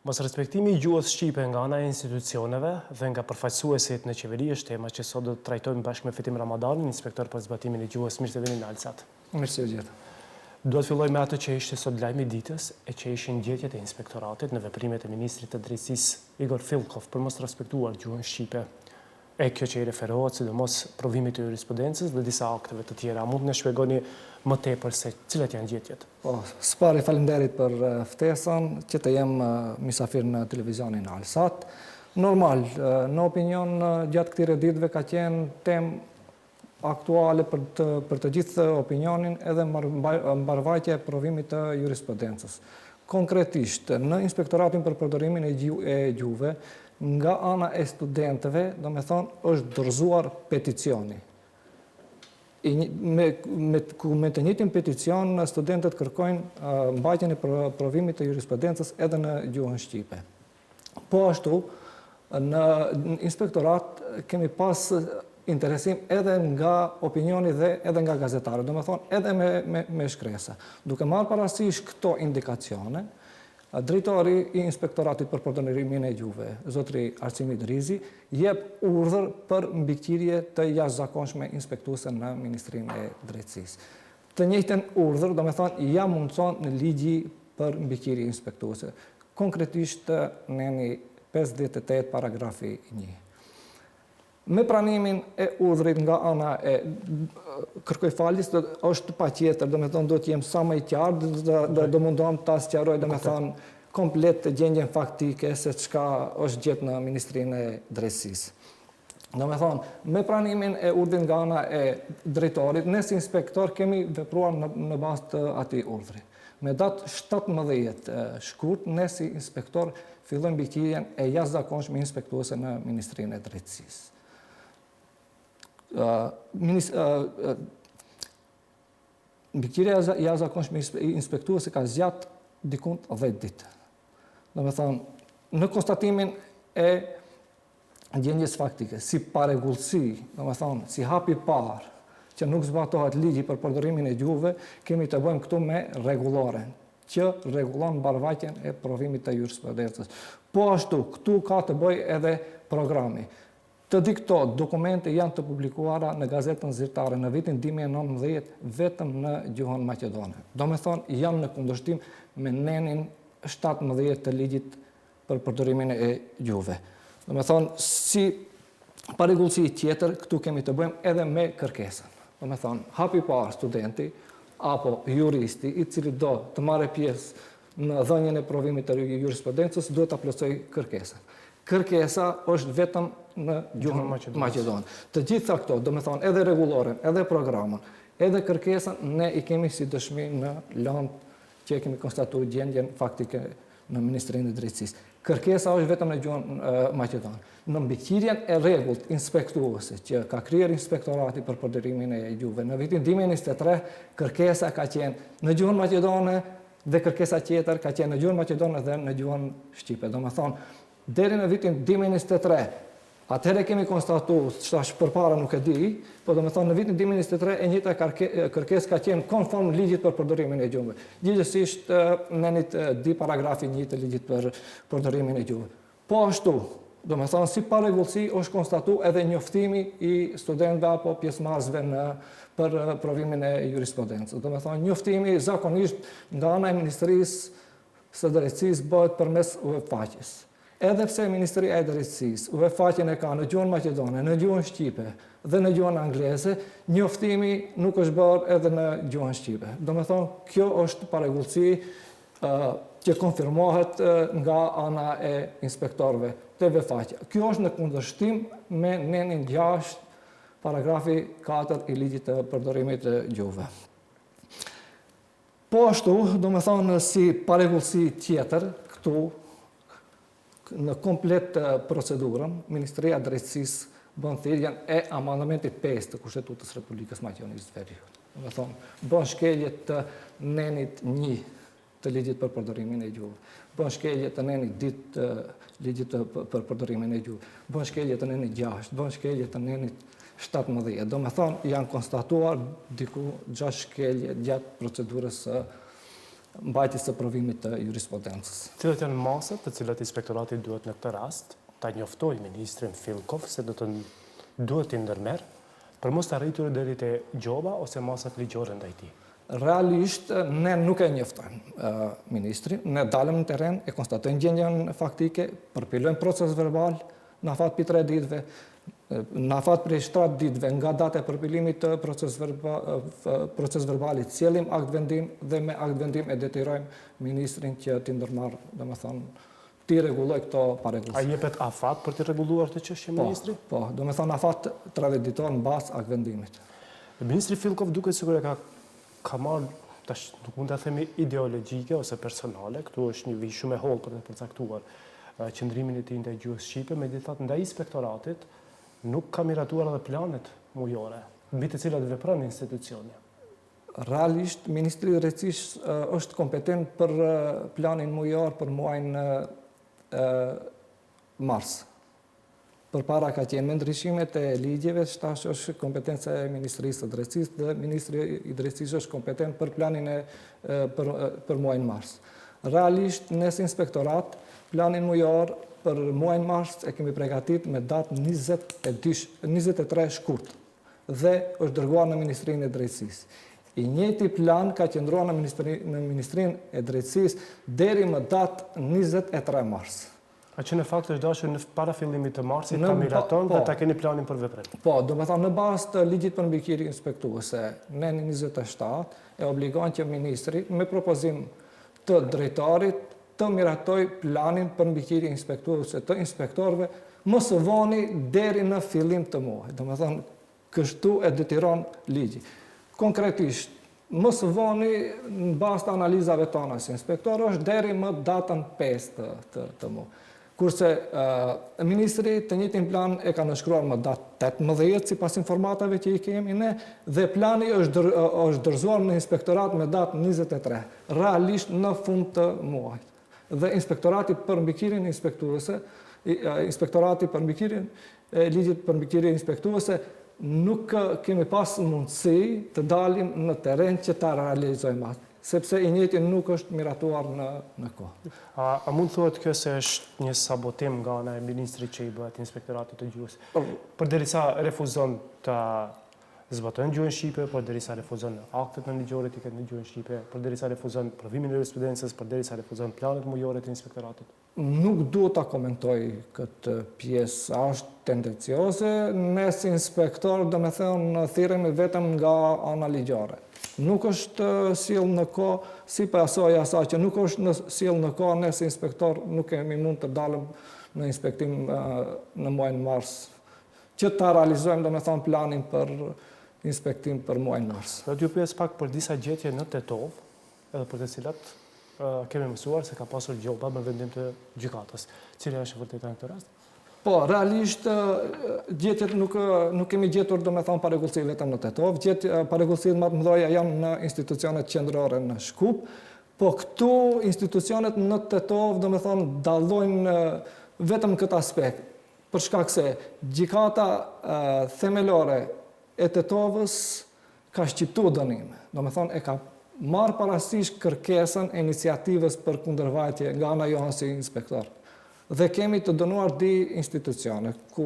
Mosrespektimi i gjuhës shqipe nga ana e institucioneve dhe nga përfaqësuesit në qeveri është tema që sot do të trajtojmë bashkë me Fitim Ramadanin, inspektor për zbatimin e gjuhës. Mirë se vini në Alsat. Mirë se ju gjeta. Dua të filloj me atë që ishte sot lajmi i ditës e që ishin gjetjet e inspektoratit në veprimet e ministrit të Drejtësisë Igor Fillkov për mos respektuar gjuhën shqipe. E kjo që i referohet sidomos provimit të jurisprudencës dhe disa akteve të tjera. A mund të na shpjegoni më tepër se cilat janë gjetjet? Po, së pari faleminderit për ftesën që të jem mysafir në televizionin Alsat. Normal, në opinion gjatë këtyre ditëve ka qenë temë aktuale për të, për të gjithë opinionin edhe mbarëvajtja e provimit të jurisprudencës. Konkretisht, në Inspektoratin për Përdorimin e Gjuhëve, nga ana e studentëve, domethonë, është dorëzuar peticioni. I, me, me, ku me të njëjtin peticion studentët kërkojnë mbajtjen e provimit të jurisprudencës edhe në gjuhën shqipe. Po ashtu, në inspektorat kemi pas interesim edhe nga opinioni dhe edhe nga gazetarët, domethonë edhe me, me, me shkresa. Duke marrë parasysh këto indikacione, drejtori i inspektoratit për përdorimin e gjuhëve, zotri Arsim Idrizi, jep urdhër për mbikëqyrje të jashtëzakonshme inspektuese në Ministrinë e Drejtësisë. Të njëjtën urdhër, domethonë, ja mundëson ligji për mbikëqyrje inspektuese, konkretisht neni 58 paragrafi 1. Me pranimin e urdhrit nga ana e kërkoj falje, është patjetër, domethonë, do të jem sa më i qartë dhe do, do mundohem ta sqaroj, domethonë, komplet gjendjen faktike se çka është gjetë në Ministrinë e Drejtësisë. Domethonë, me pranimin e urdhrit nga ana e drejtorit, ne si inspektor kemi vepruar në, në bazë të atij urdhri. Me datë 17 shkurt, ne si inspektor fillojmë mbikëqyrjen e jashtëzakonshme inspektuese në Ministrinë e Drejtësisë. Mbikëqyrja e jashtëzakonshme inspektuese ka zgjat dikun 10 ditë. Domethonë, në konstatimin e gjendjes faktike, si parregullsi, domethonë, si hap i parë, që nuk zbatohet ligji për përdorimin e gjuhëve, kemi të bëjmë këtu me rregulloren, që rregullon mbarëvajtjen e provimit të jurisprudencës. Po ashtu, këtu ka të bëjë edhe programi. Të dy këto dokumente janë të publikuara në gazetën zyrtare në vitin 2019 vetëm në gjuhën maqedone. Domethonë, janë në kundërshtim me nenin 17 të ligjit për përdorimin e gjuhëve. Domethonë, si parregullsi tjetër, këtu kemi të bëjmë edhe me kërkesën. Domethonë, hapi i parë studenti, apo juristi, i cili do të marrë pjesë në dhënien e provimit të jurisprudencës, duhet ta plotësojë kërkesën. Kërkesa është vetëm në gjuhën maqedone. Të gjitha këto, domethonë, edhe rregulloren, edhe programën, edhe kërkesën, ne i kemi si dëshmi në lëndë që e kemi konstatu gjendjen faktike në Ministrinë e Drejtësisë. Kërkesa është vetëm në gjuhën maqedone. Në mbikëqyrjen e rregullt inspektuese që ka kryer Inspektorati për përdorimin e gjuhëve në vitin 2023, kërkesa ka qenë në gjuhën maqedone dhe kërkesa tjetër ka qenë në gjuhën maqedone dhe në gjuhën shqipe. Domethonë, deri në vitin 2023, Atëherë kemi konstatu, tash përpara nuk e di, po domethonë në vitin 2023 e njëjta kërkesë ka qenë konform ligjit për përdorimin e gjuhëve. Gjegjësisht nenit 2 paragrafi 1 të ligjit për përdorimin e gjuhëve. Po ashtu, domethonë si parregullsi është konstatu edhe njoftimi i studentëve apo pjesëmarrësve në për provimin e jurisprudencës. Domethonë njoftimi zakonisht nga ana e Ministrisë së Drejtësisë bëhet përmes web faqes. Edhe pse Ministria e Drejtësisë web faqen e ka në gjuhën maqedone, në gjuhën shqipe dhe në gjuhën angleze, njoftimi nuk është bërë edhe në gjuhën shqipe. Domethonë, kjo është parregullsi që konfirmohet nga ana e inspektorëve te web faqja. Kjo është në kundërshtim me nenin 6, paragrafi 4 i ligjit të përdorimit të gjuhëve. Po ashtu, domethonë si parregullsi tjetër, këtu, në komplet procedurën, Ministria e Drejtësisë bën thirrjen e amendamentit 5 të Kushtetutës Republikës Maqedonisë së Veriut. Domethonë, bën shkelje të nenit 1 të ligjit për përdorimin e gjuhëve. Bën shkelje të nenit 2 të ligjit të për përdorimin e gjuhëve. Bën shkelje të nenit 6, bën shkelje të nenit 17. Domethonë, janë konstatuar diku 6 shkelje gjatë procedurës së mbajtjes së provimit të jurisprudencës. Cilat janë masat të cilat inspektorati duhet në këtë rast ta njoftojë ministrin Filkov se do të duhet t'i ndërmerr për mos të arritur deri te gjoba ose masat ligjore ndaj tij? Realisht ne nuk e njoftojmë ministrin, ne dalim në terren, e konstatojmë gjendjen faktike, përpilojmë procesverbal në afat prej 3 ditëve, në afat prej 7 ditëve nga data e përpilimit të procesverbalit, sjellim aktvendim dhe me aktvendim e detyrojmë ministrin që t'i ndërmarrë, domethënë, t'i rregullojë këto parregullsi. A jepet afat për t'i rregulluar këto çështje po, ministri? Po, domethënë afat 30 ditor në bazë aktvendimit. Ministri Filkov duket sikur e ka ka marrë tash nuk mund ta themi ideologjike ose personale, këtu është një vijë shumë e hollë për të përcaktuar qëndrimin e tij ndaj gjuhës shqipe, megjithatë ndaj inspektoratit nuk ka miratuar edhe planet mujore, mbi të cilat vepron institucioni. Realisht, Ministri i Drejtësisë është kompetent për planin mujor për muajin mars. Përpara ka qenë me ndryshimet e ligjeve, tash është kompetenca e Ministrisë së Drejtësisë dhe Ministri i Drejtësisë është kompetent për planin e për, për muajin mars. Realisht, ne si inspektorat, planin mujor për muajin mars e kemi pregatit me datë 22, 23 shkurt dhe është dërguar në Ministrinë e Drejtësisë. I njëjti plan ka qëndruar në, Ministri, në Ministrinë e Drejtësisë deri më datë 23 mars. A që në fakt është dashur në para fillimit të marsit ta miraton dhe po. ta keni planin për veprim. Po, domethënë në bazë të ligjit për mbikëqyrje inspektuese, neni 27 e obligon që ministri me propozim të drejtorit të miratojë planin për mbikëqyrje inspektuese të inspektorëve më së voni deri në fillim të muajit. Domethënë Kështu e detyron ligji. Konkretisht, më së voni në bazë të analizave tona si inspektor është deri më datën 5 të të, të muajit. Kurse ministri të njëjtin plan e ka nënshkruar më datë 18 sipas informatave që i kemi ne dhe plani është dër, është dorëzuar në inspektorat me datë 23, realisht në fund të muajit. Dhe inspektorati për mbikëqyrjen inspektuese, inspektorati për mbikëqyrjen e ligjit për mbikëqyrje inspektuese, nuk kemi pas mundësi të dalim në terren që ta realizojmë atë, sepse i njëjti nuk është miratuar në në kohë. A, a mund thuhet kjo se është një sabotim nga ana e ministrit që i bëhet inspektoratit të gjuhës? Përderisa refuzon ta zbatojë gjuhën shqipe, përderisa refuzon aktet nënligjore t'i ketë në gjuhën shqipe, përderisa refuzon provimin e jurisprudencës, përderisa refuzon planet mujore të inspektoratit. Nuk duhet ta komentoj këtë pjesë, a është tendencioze, ne si inspektor, domethënë, thirremi vetëm nga ana ligjore. Nuk është sjell në kohë, si pasojë e asaj që nuk është sjell në kohë, ne si inspektor nuk kemi mund të dalim në inspektim në muajin mars, që ta realizojmë, domethënë, planin për inspektim për muajin mars. Do t'ju pyes pak për disa gjetje në Tetovë, edhe për të cilat kemi mësuar se ka pasur gjoba me vendim të gjykatës. Cila është e vërteta në këtë rast? Po, realisht gjetjet nuk nuk kemi gjetur domethënë parregullsi vetëm në Tetovë, gjet parregullsitë më të mëdha janë në institucionet qendrore në Shkup, po këtu institucionet në Tetovë domethënë dallojnë vetëm në këtë aspekt, për shkak se gjykata themelore e Tetovës ka shqiptu dënime, domethënë e ka marrë parasysh kërkesën e iniciativës për kundërvajtje nga ana jonë si inspektor. Dhe kemi të dënuar dy institucione, ku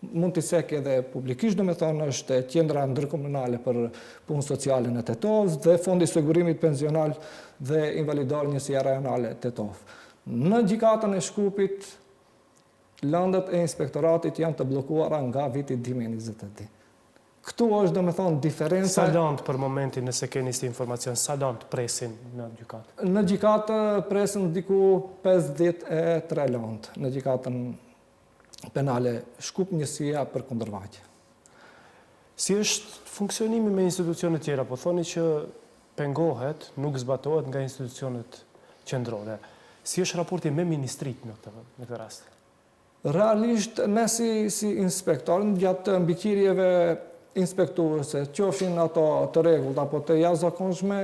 mund t'i cek edhe publikisht, domethënë është Qendra Ndërkomunale për Punë Sociale në Tetovë dhe Fondi i Sigurimit Pensional dhe Invalidor Njësia Rajonale Tetovë. Në Gjykatën e Shkupit, lëndët e inspektoratit janë të bllokuara nga viti 2022. Këtu është domethënë diferenca. Sa lëndë për momentin nëse keni si informacion, sa lëndë presin në gjykatë? Në gjykatë presin diku 53 lëndë në gjykatën penale Shkup njësia për kundërvajtje. Si është funksionimi me institucionet tjera? Po thoni që pengohet, nuk zbatohet nga institucionet qendrore. Si është raporti me ministritë në këtë në këtë rast? Realisht ne si si inspektor gjatë mbikëqyrjeve inspektuese, qofshin ato të rregullta apo të jashtëzakonshme,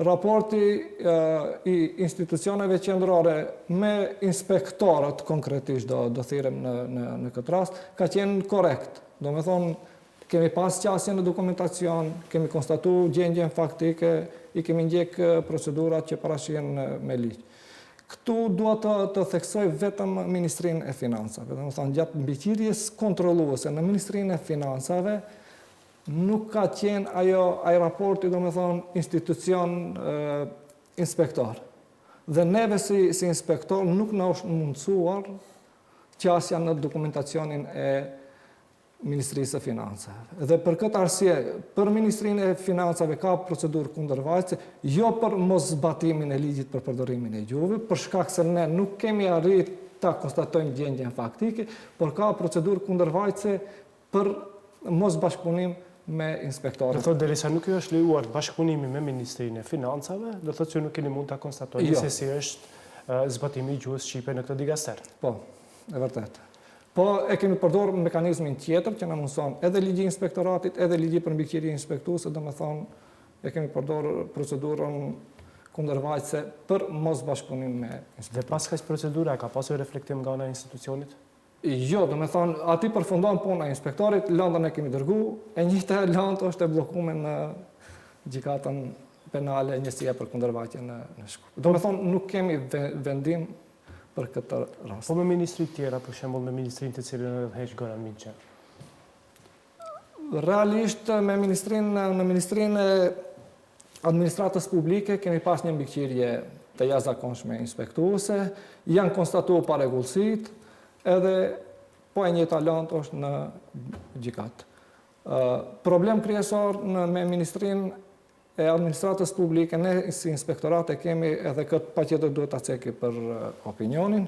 raporti i institucioneve qendrore me inspektorët konkretisht do do thirrem në në në këtë rast, ka qenë korrekt. Domethënë kemi pas qasje në dokumentacion, kemi konstatu gjendjen faktike, i kemi ndjek procedurat që parashihen me ligj. Këtu dua të të theksoj vetëm Ministrinë e Financave. Domethënë gjatë mbikëqyrjes kontrolluese në Ministrinë e Financave nuk ka qenë ajo ai raporti domethënë institucion inspektor. Dhe neve si si inspektor nuk na është mundësuar qasja në dokumentacionin e Ministrisë së Financave. Dhe për këtë arsye, për Ministrinë e Financave ka procedurë kundërvajtëse, jo për moszbatimin e ligjit për përdorimin e gjuhëve, për shkak se ne nuk kemi arrit ta konstatojmë gjendjen faktike, por ka procedurë kundërvajtëse për mosbashkëpunim me inspektorët. Do thotë derisa nuk ju është lejuar bashkëpunimi me Ministrinë e Financave, do thotë që nuk keni mund ta konstatoni jo. se si është zbatimi i gjuhës shqipe në këtë dikaster. Po, e vërtetë. Po e kemi përdorur mekanizmin tjetër që na mundëson edhe ligji i inspektoratit, edhe ligji për mbikëqyrje inspektuese, domethënë e kemi përdorur procedurën kundërvajtëse për mosbashkëpunim me inspektoratin. Dhe pas kësaj procedure a ka pasur reflektim nga ana e institucionit? Jo, domethënë aty përfundon puna e inspektorit, lëndën e kemi dërgu, e njëjta lëndë është e bllokuar në gjykatën penale njësia për kundërvajtje në në Shkup. Domethënë nuk kemi vendim për këtë rast. Po me ministritë tjera, për shembull me ministrinë të cilën e udhëheq Goran Minçev? Realisht me ministrinë në ministrinë e administratës publike kemi pas një mbikëqyrje të jashtëzakonshme inspektuese, janë konstatuar parregullsitë, edhe po e njëjta lëndë është në gjykatë. Problem kryesor në me ministrinë e administratës publike, ne si inspektorat e kemi edhe këtë patjetër duhet ta ceki për opinionin,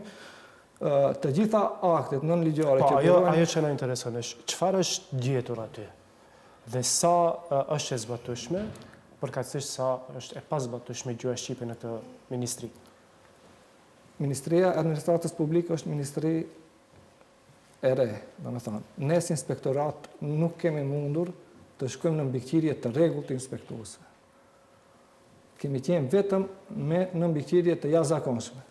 të gjitha aktet nënligjore po, që ajo, ajo që na intereson është, çfarë është gjetur aty? Dhe sa është e zbatueshme, përkatësisht sa është e pazbatueshme gjuha shqipe në këtë ministri? Ministria e Administratës Publike është ministri e re, domethënë, ne si inspektorat nuk kemi mundur të shkojmë në mbikëqyrje të rregullt inspektuese. Kemi qenë vetëm me në mbikëqyrje të jashtëzakonshme.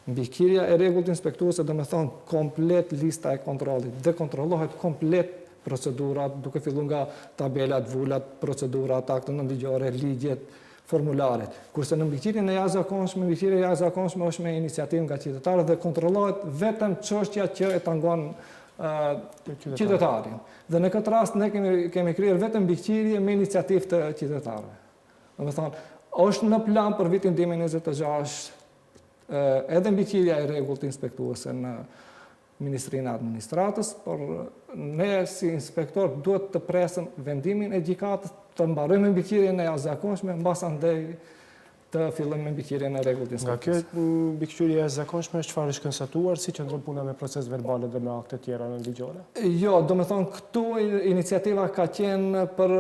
Mbikëqyrja e rregullt inspektuese domethënë komplet lista e kontrollit dhe kontrollohet komplet procedurat, duke fillu nga tabelat, vulat, procedurat, aktet nënligjore, ligjet, formularet. Kurse në mbikëqyrjen e jashtëzakonshme, mbikëqyrja e jashtëzakonshme është me iniciativë nga qytetarët dhe kontrollohet vetëm çështja që e tangon qytetarin. Dhe në këtë rast ne kemi kemi kryer vetëm mbikëqyrje me iniciativë të qytetarëve. Domethënë, është në plan për vitin 2026 edhe mbikëqyrja e rregullt inspektuese në Ministrinë e Administratës, por ne si inspektor duhet të presim vendimin e gjykatës, të mbarojmë mbikëqyrjen e jashtëzakonshme, mbasandej të fillojmë me mbikëqyrjen e rregullt Nga kjo mbikëqyrje e jashtëzakonshme është çfarë është konstatuar, si qëndron puna me procesverbalet dhe me aktet tjera nënligjore? Jo, domethënë këtu iniciativa ka qenë për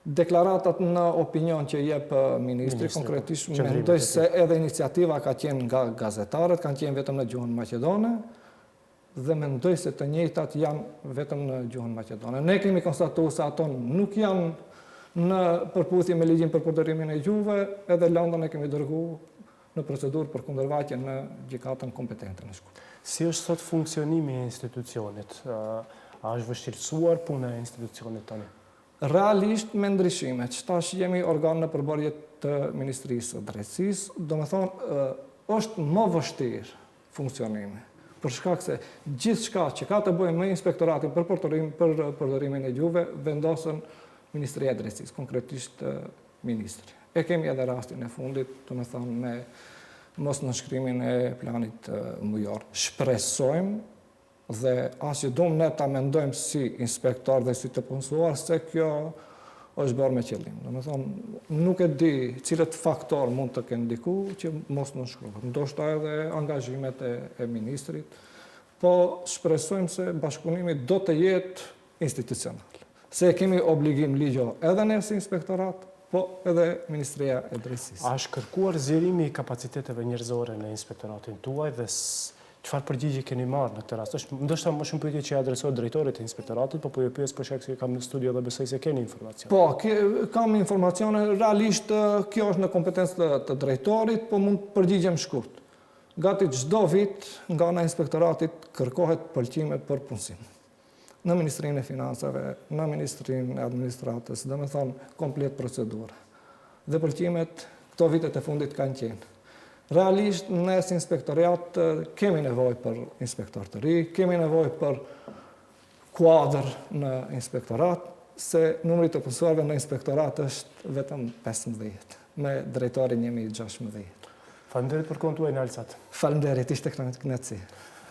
Deklaratat në opinion që jep ministri, konkretisht mendoj se edhe iniciativa ka qenë nga gazetarët, kanë qenë vetëm në gjuhën maqedone, dhe mendoj se të njëjtat janë vetëm në gjuhën maqedone. Ne kemi konstatuar se ato nuk janë në përputhje me ligjin për përdorimin e gjuhëve, edhe lëndën e kemi dërgu në procedurë për kundërvajtje në gjykatën kompetente në Shkup. Si është sot funksionimi i institucionit? A është vështirësuar puna e institucionit tani? Realisht me ndryshime, që tash jemi organ në përbërje të Ministrisë së Drejtësisë, domethënë është më vështirë funksionimi, për shkak se gjithçka që ka të bëjë me inspektoratin për përdorim, për përdorimin e gjuhëve vendosen Ministria e Drejtësisë, konkretisht ministri. E kemi edhe rastin e fundit, domethënë me mosnënshkrimin e planit mujor. Shpresojmë Dhe as që duam ne ta mendojmë si inspektor dhe si të punësuar se kjo është bërë me qëllim. Domethënë, nuk e di cilët faktor mund të kenë ndiku që mos nënshkruhet. Ndoshta edhe angazhimet e, e ministrit, po shpresojmë se bashkëpunimi do të jetë institucional. Se e kemi obligim ligjor edhe ne si inspektorat, po edhe Ministria e Drejtësisë. A është kërkuar zgjerimi i kapaciteteve njerëzore në inspektoratin tuaj dhe çfarë përgjigje keni marrë në këtë rast? Është ndoshta më shumë pyetje që i adresohet drejtorit të inspektoratit, po po ju pyes për shkak se ju kam në studio dhe besoj se keni informacion. Po, kam informacione, realisht kjo është në kompetencë të, të drejtorit, po mund të përgjigjem shkurt. Gati çdo vit nga ana e inspektoratit kërkohet pëlqime për punësim. në Ministrinë e Financave, në Ministrinë e Administratës, domethënë komplet procedurë. Dhe pëlqimet këto vitet e fundit kanë qenë. Realisht, ne si inspektoriat kemi nevojë për inspektor të ri, kemi nevojë për kuadër në inspektorat, se numri i të punësuarve në inspektorat është vetëm 15, me drejtorin jemi 16. Faleminderit për kohën tuaj në Alsat. Faleminderit, ishte kënaqësi.